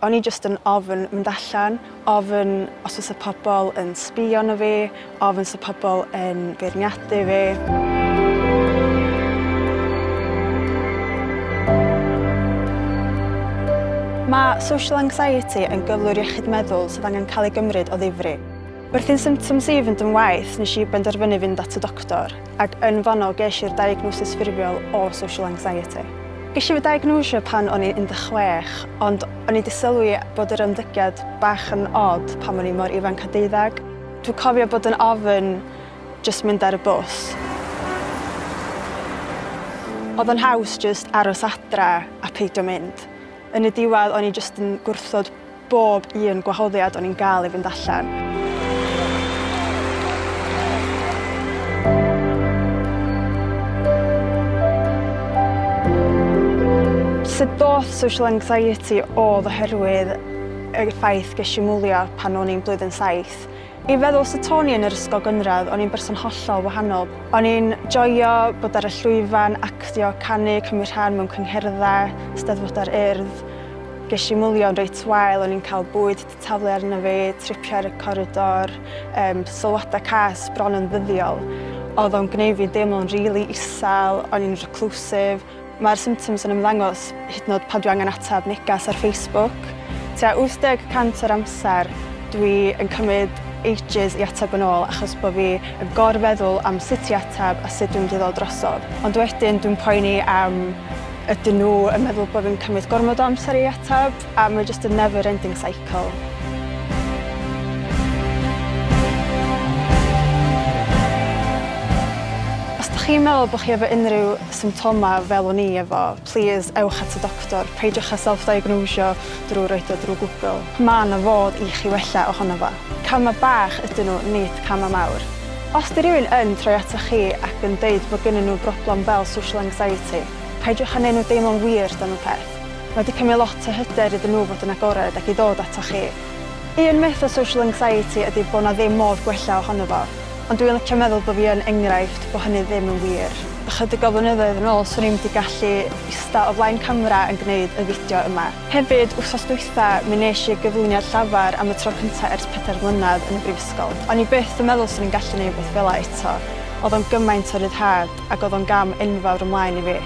O'n i jyst yn ofn mynd allan, ofn os fysa pobl yn sbio arno fi, ofn 'sa pobl yn beirniadu fi. Mae social anxiety yn gyflwr iechyd meddwl sydd angen cael ei gymryd o ddifri. Wrth i'n symptoms i fynd yn waeth, nes i benderfynu fynd at y doctor, ac yn fanno ges i'r diagnosis ffurfiol o social anxiety. Ges i fy diagnosio pan o'n i'n 16, ond o'n i 'di sylwi bod yr ymddygiad bach yn od pan o'n i mor ifanc â 12. Dwi'n cofio bod yn ofn jyst mynd ar y bws. Oedd o'n haws jyst aros adra a peidio mynd. Yn y diwedd o'n i jyst yn gwrthod bob un gwahoddiad o'n i'n gael i fynd allan. Sut ddoth social anxiety oedd oherwydd y ffaith ges i mwlio pan o'n i'n blwyddyn 7. I feddwl sut o'n i yn yr ysgol gynradd, o'n i'n berson hollol wahanol. O'n i'n joio bod ar y llwyfan, actio, canu, cymryd rhan mewn cyngherddau, Steddfodau'r Urdd. Ges i mwlio'n reit wael, o'n i'n cael bwyd 'di taflu arno fi, tripio ar y coridor, sylwadau cas bron yn ddyddiol. Oedd o'n gwneud fi deimlo'n rili isel, o'n i'n reclusive. Mae'r symptoms yn ymddangos hyd yn oed pan dwi angen ateb negas ar Facebook. Tua 80% o'r amser dwi yn cymryd ages i ateb yn ôl achos bod fi yn gorfeddwl am sut i ateb a sut dwi'n mynd i ddod drosodd. Ond wedyn dwi'n poeni am ydyn nhw yn meddwl bod fi'n cymryd gormod o amser i ateb, a mae jyst yn never ending cycle. Os dach chi'n meddwl bod chi efo unrhyw symptomau fel o'n i efo, please ewch at y doctor, peidiwch â self-diagnosio drwy roid o drwy Google. Mae 'na fodd i chi wella ohono fo. Camau bach ydyn nhw, nid camau mawr. Os 'di rhywun yn troi atoch chi ac yn deud bod gynnyn nhw broblem fel social anxiety, peidiwch â neud nhw deimlo'n weird am y peth. Mae 'di cymryd lot o hyder iddyn nhw fod yn agored ac i ddod atoch chi. Un myth o social anxiety ydi bod 'na ddim modd gwella ohono fo, ond dwi'n licio meddwl bod fi yn enghraifft bod hynny ddim yn wir. Ychydig o flynyddoedd yn ôl 'swn i'm 'di gallu ista o flaen camera yn gwneud y fideo yma. Hefyd, wsos dwytha, mi nes i gyflwyniad llafar am y tro cynta ers 4 mlynedd yn y brifysgol. O'n i byth yn meddwl 'swn i'n gallu neud rwbeth fela eto. O'dd o'n gymaint o ryddhad ac o'dd o'n gam enfawr ymlaen i fi.